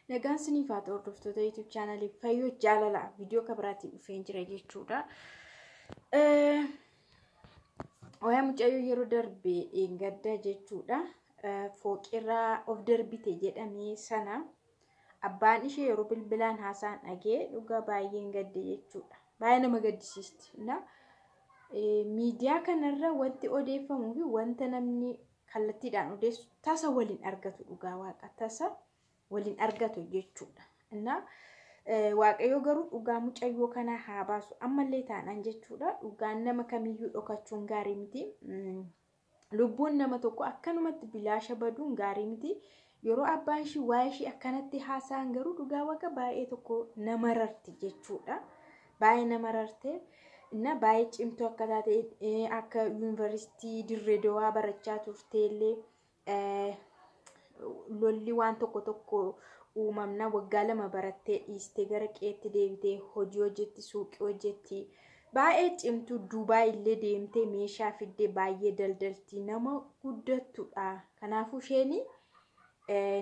Nagaan siniif haa ta'u hordoftoota YouTube chaanalii Fayyoo Jaalalaa viidiyoo kabiraatiin dhufeen jira jechuudha. Waa'ee mucayyoo yeroo darbe dheengadda jechuudha. Fooqirraa of darbite jedhamee sana abbaan ishee yeroo bilbilaan haasaan dhagee dhugaa baay'een gadde jechuudha. Baay'ee nama gaddisiisti. Miidiyaa kanarra wanti odeeffamuu fi wanta namni kallattiidhaan odeessu tasa waliin argatu dhugaa waaqa tasa waliin argatu jechuudha. Innaa Waaqayyo garuu dhugaa mucayyoo kanaa haa baasu ammallee taanaan jechuudha. Dhugaan nama kamiyyuu dhokachuun gaarii miti. Lubbuun nama tokko akkanumatti bilaasha baduun gaarii miti. Yeroo abbaan ishii waa'ee ishii akkanatti haasa'an garuu dhugaa waaqa baay'ee tokko nama rarti jechuudha. Baay'ee nama rarte. Inna baay'ee cimtuu akka taate akka yuunivarsiitii Dirree Dawaa barachaa turteellee lolli waan tokko tokko uumamna waggaa 2 barattee dhiistee gara qe'eetti deebitee hojii hojjetti suuqii hojjetti baay'ee cimtuu Dubaay illee deemtee meeshaa fiddee baay'ee daldalti nama guddattudha. Kanaafuu isheen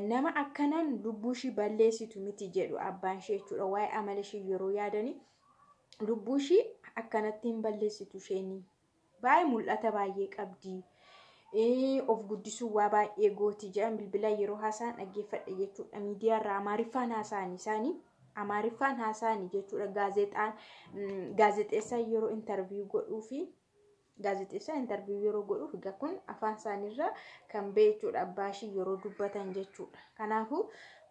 nama akkanaan lubbuu ishii balleessitu miti jedhu abbaan ishee jechuudha. Waa'ee amala ishii yeroo yaadanii lubbuu ishii akkanatti hin balleessitu isheen baay'ee mul'ata baay'ee qabdi. Of guddisuu waa baay'ee gooti jedhan bilbila yeroo haasa'an dhaggeeffadhe jechuudha. Miidiyaa irraa Amaariffaan haasa'an isaanii Amaariffaan haasa'an jechuudha. Gaazexaan gaazexeessaan yeroo intarviiyuu godhuu fi gaazexeessaan intarviiyuu yeroo godhuuf egaa kun afaan isaaniirraa kan ba'e jechuudha. Abbaa ishii yeroo dubbatan jechuudha. Kanaafuu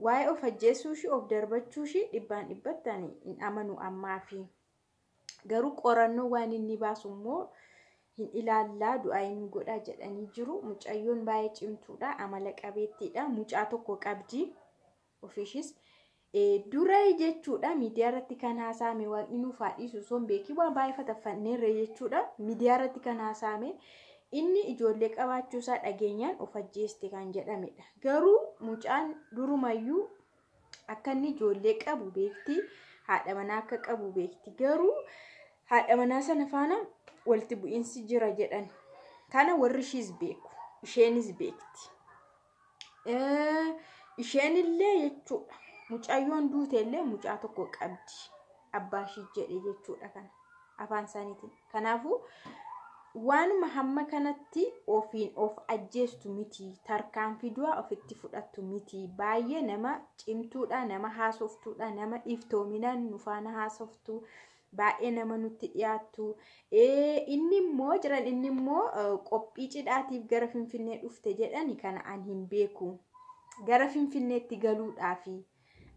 waa'ee of ajjeesuu ishii of darbachuu ishii dhibbaan dhibbatti ani hin amanu ammaa fi garuu qorannoo waan inni baasu immoo hin ilaallaa du'aa hin godhaa jedhanii jiru. Mucayyoon baay'ee cimtuudha. Amala qabeettiidha. Mucaa tokko qabdi. Ofiishis dura jechuudha miidiyaa irratti kan haasa'ame waaqni nuuf haa dhiisu osoo hin beekin waan baay'ee fataffanneerra jechuudha. Miidiyaa irratti kan haasa'ame inni ijoollee qabaachuu isaa dhageenyaan of ajjeeste kan jedhamedha. Garuu mucaan durumayyuu akka inni ijoollee qabu beekti. Haadha manaa akka qabu beekti. Garuu haadha manaa sana faana walitti bu'iinsi jira jedhan. Kana warri ishiis beeku. Isheenis beekti. Isheen illee jechuudha. Mucayyoon duute illee mucaa tokko qabdi. Abbaa ishii jedhe jechuudha kana. Afaan isaaniitiin. Kanaafuu waanuma hamma kanatti ofiin of ajjeestu miti. Tarkaanfii du'aa ofitti fudhattu miti. Baay'ee nama cimtuudha, nama haasoftuudha, nama iftoominaan nu faana haasoftu. Baay'ee nama nutti dhiyaattu. Inni immoo jiran inni immoo qophii cidhaatiif gara Finfinnee dhufte jedhani kana an hin beeku. Gara Finfinneetti galuudhaafi.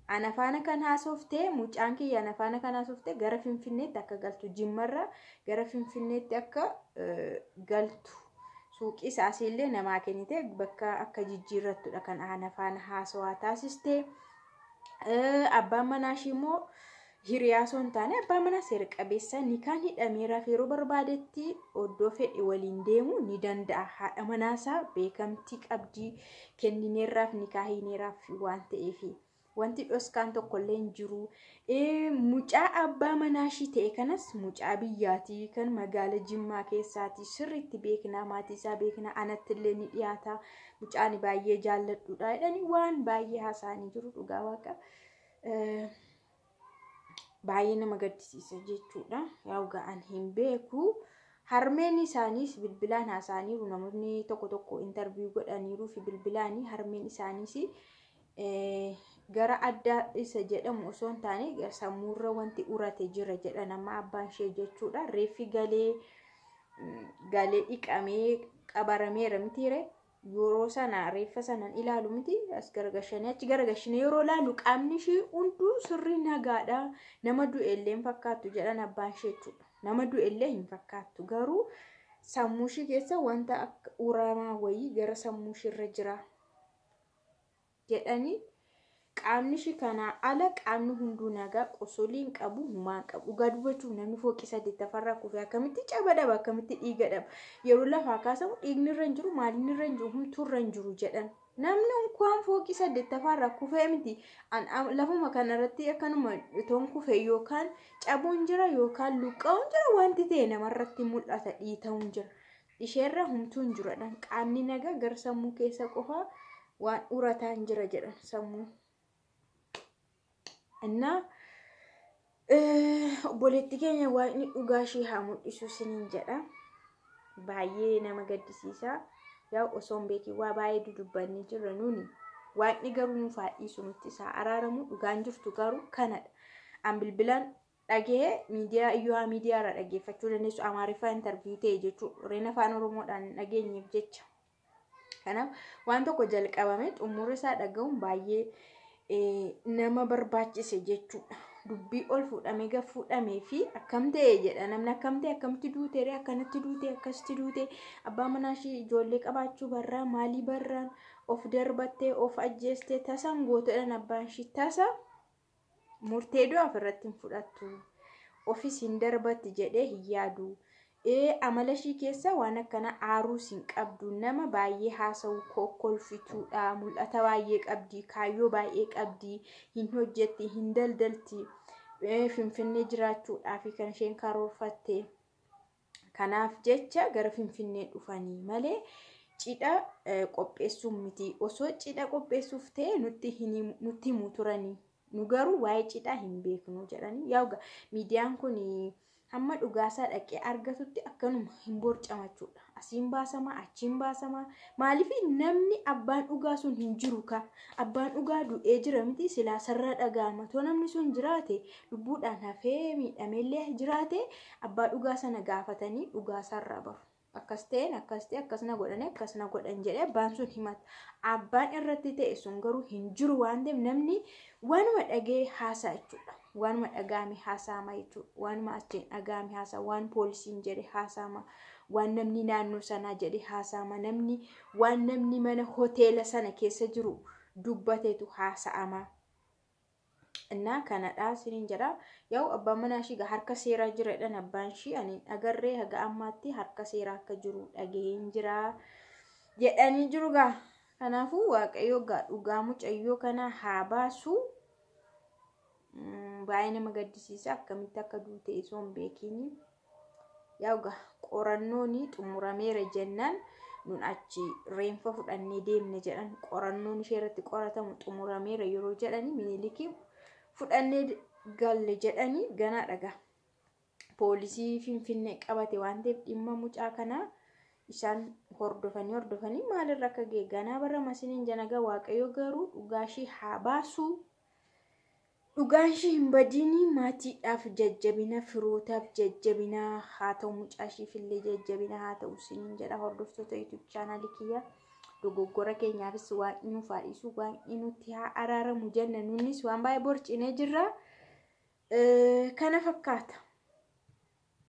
Ana faana kan haasofte mucaan kiyya ana faana kan haasofte gara Finfinneetti akka galtu Jimmarra gara Finfinneetti akka galtu suuqii isaasiillee namaa kennite bakka akka jijjiirrattudha kan ana faana haasawaa taasiste. Abbaan manaa ishii immoo hiriyaa osoo hin taane abbaa manaa seera qabeessa nikaan hidhameeraaf yeroo barbaadetti oddoo fedhe waliin deemuu ni danda'a. Haadha manaasaa beekamtii qabdii kennineerraaf nikaa hiineeraaf waan ta'eef. Wanti dhoskaan tokkollee hin jiru. Mucaa abbaa manaa ishii ta'e kanas mucaa biyyaatii kan magaala Jimmaa keessaatii sirriitti beeknaa maatii isaa beeknaa anattillee ni dhiyaata. Mucaan baay'ee jaalladhuudha jedhanii waan baay'ee haasa'anii jiru dhugaa waaqa. Baay'ee nama gaddisiisa jechuudha. Yaa'u ga'an hin beeku. Harmeen isaaniis bilbilaan haasa'aniiru. Namoonni tokko tokko intarviiyuu godhaniiru fi bilbilaanii harmeen isaaniis gara addaa isa jedhamu osoo hin taane sammuurra wanti urate jira jedhan amma abbaan ishee jechuudha. Reeffi galee galee dhiqamee qabarameera mitiire. Yeroo sana reeffa sanan ilaalu miti as garagashanii achi garagashanii yeroo ilaalu qaamni ishii hunduu sirrii nagaadha. Nama du'e illee hin fakkaattu jedhan abbaan ishee jechuudha. Nama du'e illee hin fakkaattu garuu sammuu ishii keessa wanta akka uramaa wayii gara sammuu ishiirra jira jedhanii qaamni ishii kanaa ala qaamni hunduu nagaa qosolii hin qabu humaa hin qabu. Dhugaa dubbachuuf namni fooqii 8ffaarraa kufee akkamitti caba dhaba akkamitti dhiiga dhaba yeroo lafaa kaasamu dhiigni irra hin jiru maaliin irra hin jiru humtuu irra hin jiru jedhan. Namni unkaan fooqii 8ffaarraa kufee miti lafuma kanarratti akkanuma toon kufee yookaan cabuun jira yookaan luqqa'uun jira wanti ta'e namarratti mul'ata dhiita'uun jira. Isheerra humtuu hin jiru jedhan qaamni nagaa gara sammuu keessa qofa waan urataan jira jedhan sammuu. Innaa obboleetti keenya waaqni dhugaa ishee haa mul'isu isiniin jedha. Baay'ee nama gaddisiisa. Yaa osoo hin beekin waa baay'ee dudubbannee jirra nuuni. Waaqni garuu nuuf haa dhiisu, nutti isaa araaramu. Dhugaan jirtu garuu kanadha. An bilbilaan dhagee miidiyaa iyyuu miidiyaa irraa dhaggeeffachuu dandeessu, Amaariffaa interview ta'e jechuudha. Warreen afaan Oromoodhaan hin dhageenyeef jecha. Kanaaf waan tokko jalqabame xumura isaa dhaga'uun baay'ee nama barbaachise jechuudha. Dubbii ol fuudhamee gad fuudhamee fi akkam ta'e jedha namni, akkam ta'e, akkamitti duute, akkanatti duute, akkasitti duute, abbaa manaa ishee ijoollee qabaachuu barraa maalii barraan of darbattee of ajjeestee tasaan gootoodhaan abbaan ishee tasa murtee du'aaf irratti hin fudhattu, ofis hin darbatti jedhee hin yaadu. Amala ishii keessa waan akkana aaruus hin qabdu, nama baay'ee haasa'u, kokkolfituudha, mul'ata baay'ee qabdi, kaayyoo baay'ee qabdi, hin hojjetti, hin daldalti, Finfinnee jiraachuudhaaf kan isheen karoorfatte. Kanaaf jecha gara Finfinnee dhufanii malee cidha qopheessuun miti. Osoo cidha qopheessuuf ta'e nutti himu turanii. Nu garuu waa'ee cidhaa hin beeknu jedhanii. Yaa miidiyaan kun hamma dhugaasaa dhaqee argatutti akkanuma hin borcamachuudha. Asiin baasama, achiin baasama. Maaliif namni abbaan dhugaa sun hin jiru ka? Abbaan dhugaa du'ee jira miti, silaa sarara dhaga'ama. Too namni sun jiraate, lubbuudhaan hafee miidhameellee jiraate, abbaa dhugaa sana gaafatanii dhugaa sarara baru. Akkas ta'een akkas ta'e, akkasna godhanii akkasna godhan jedhee abbaan sun himata. Abbaan irratti ta'e sun garuu hin jiru waan ta'eef namni waanuma dhagee haasaa jechuudha. Waanuma dhaga'ame haasa'ama jechuudha. Waanuma achiin dhaga'ame haasa'a. Waan poolisiin jedhe haasa'ama. Waan namni naannoo sanaa jedhe haasa'ama. Namni waan namni mana hoteela sana keessa jiru dubbateetu haasa'ama. Innaa kanadha isiniin jedha. Yaa'u abbaan manaa ishii harka seeraa jira jedhan abbaan ishii, ani agarree haga ammaatti harka seeraa akka jiru dhagaheen jira jedhanii jiru gaa. Kanaafuu Waaqayyo gaa dhugaa mucayyoo kana haa baasu. Baay'ee nama gaddisiisa akkamitti akka duute osoo hin beekiin. Yaa'u gaa qorannoon xumurameera jennaan nun achi reenfa fudhannee deemne jedhan, qorannoon ishee irratti qoratamu xumurameera yeroo jedhanii Minilikii fudhannee galle jedhanii ganaa dhagaa. Poolisii Finfinnee qabate waan ta'eef dhimma mucaa kanaa isaan hordofanii hordofanii maalirra akka ga'e ganaa bara masiniin janagaa. Waaqayyo garuu dhugaa ishee haa baasu. Dhugaan ishee hin badiini, maatiidhaaf jajjabina, firootaaf jajjabina haa ta'u, mucaa ishiif illee jajjabina haa ta'u isiniin jedha. Hordoftoota YouTube chaanaalii kiyya, dogoggora keenyaafis waaqni nuuf haa dhiisu, waaqni nutti haa araaramu jenna. Nunis waan baay'ee borcinee jirra. Kana fakkaata.